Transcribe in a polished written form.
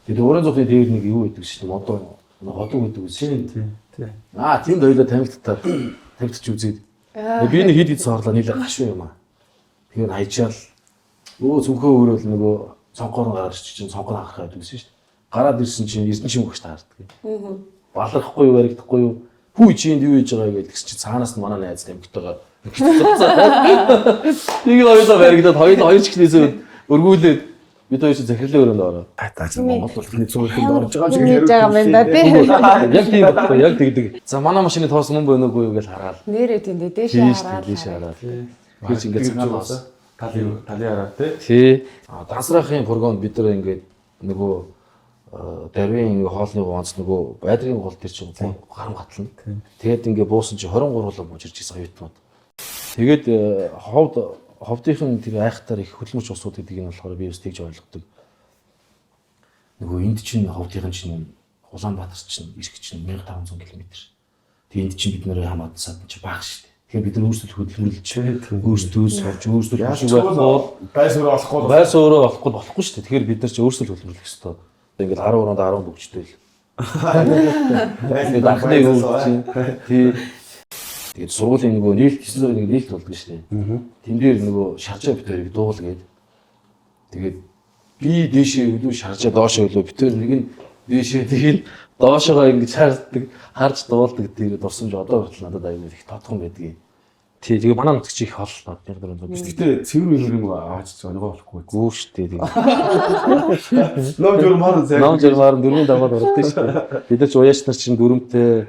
Тэгээд уран зовны дээр нэг юу гэдэг шин модоо ходог гэдэг үсэн. Тийм. Тийм. Аа тэнд хоёлаа тамхитаа тамхитч үзээд. Би нэг хэд хэд соорлоо нийлээ гашуу юм аа. Тэгэхээр хайчаал өө цүнхөө өрөөл нөгөө цонхоор нь гарч чинь цонхоор харах гэдэг үсэн шүү дээ. Гараад ирсэн чинь эрдэнэ чим өгч таардаг. Балархгүй юу баригдахгүй юу? Хүү чи энд юу хийж байгаа гэж тэгсэн чинь цаанаас нь манай найз тамхитайгаа Тэгээ хоёулаа баригдаад хоёул хоёр ч ихнээсээ өргүүлээд бид хоёр чинь захирлын өрөөнд ороо. Та чи Монгол бол тэний цөөхөнд орж байгаа юм шиг Хийж байгаа юм да тий. Яг тийм байхгүй яг тэгдэг. За манай машины тоос мөн байна уугүй юу гэж хараад. Нэрээ тэндээ дээшээ Тийш хараад. тийш хараад. Тэр чинь ингээд цамцаа бас. Талын талын хараа тий. Тий. А дансрахын фургон бид нар ингээд нөгөө дарвийн хоолны гонц нөгөө байдрын гол тэр чинь гарам гатлана. Тэгээд ингээд буусан чинь 23 лам бууж ирж байсан оюутнууд. Тэгээд ховд ховдынхын тэр айхтар их хөдөлмөрч усууд гэдэг нь болохоор би бас тэгж ойлгодог. Нөгөө энд чинь ховдынхын чинь Улаанбаатар чинь ирэх чинь 1500 км. Тэгээд энд чинь бид нарын хамаад сад чинь бага шүү дээ. Тэгэхээр бид нар өөрсдөө хөдөлмөрлөж, өөрсдөө сурж, өөрсдөө Яаж хөшиг байхгүй бол байр суурь олохгүй бол байр суурь олохгүй болохгүй шүү дээ. Тэгэхээр бид нар ч өөрсдөө хөдөлмөрлөх ёстой. Ингээд 13-нд 10 бүгчтэй л. Тэгээд анхны юу чинь тий. Тэгээд сургуулийн нөгөө нийлт 9 сарын нэг нийлт болдог шүү дээ. Тэн дээр нөгөө шаржаа бит хоёрыг дуул гээд. Тэгээд би дээшээ өлөө шаржаа доошоо өлөө бит хоёр нэг нь дээшээ тэгэл доошоогоо ингэж хардаг харж дуулдаг тэр дурсамж одоо хүртэл надад аюул их тодхон байдгийг. Тий, тэгээ манай нутагч их хол 1400 Гэхдээ цэвэр мөр юм ааж оногоо болохгүй. гүү шүү дээ. Тэгээ. Ном журмаар зай. Ном журмаар дөрмийн даваад оролдсон шүү дээ. Бид нар ч уяач нар чинь дөрөмтэй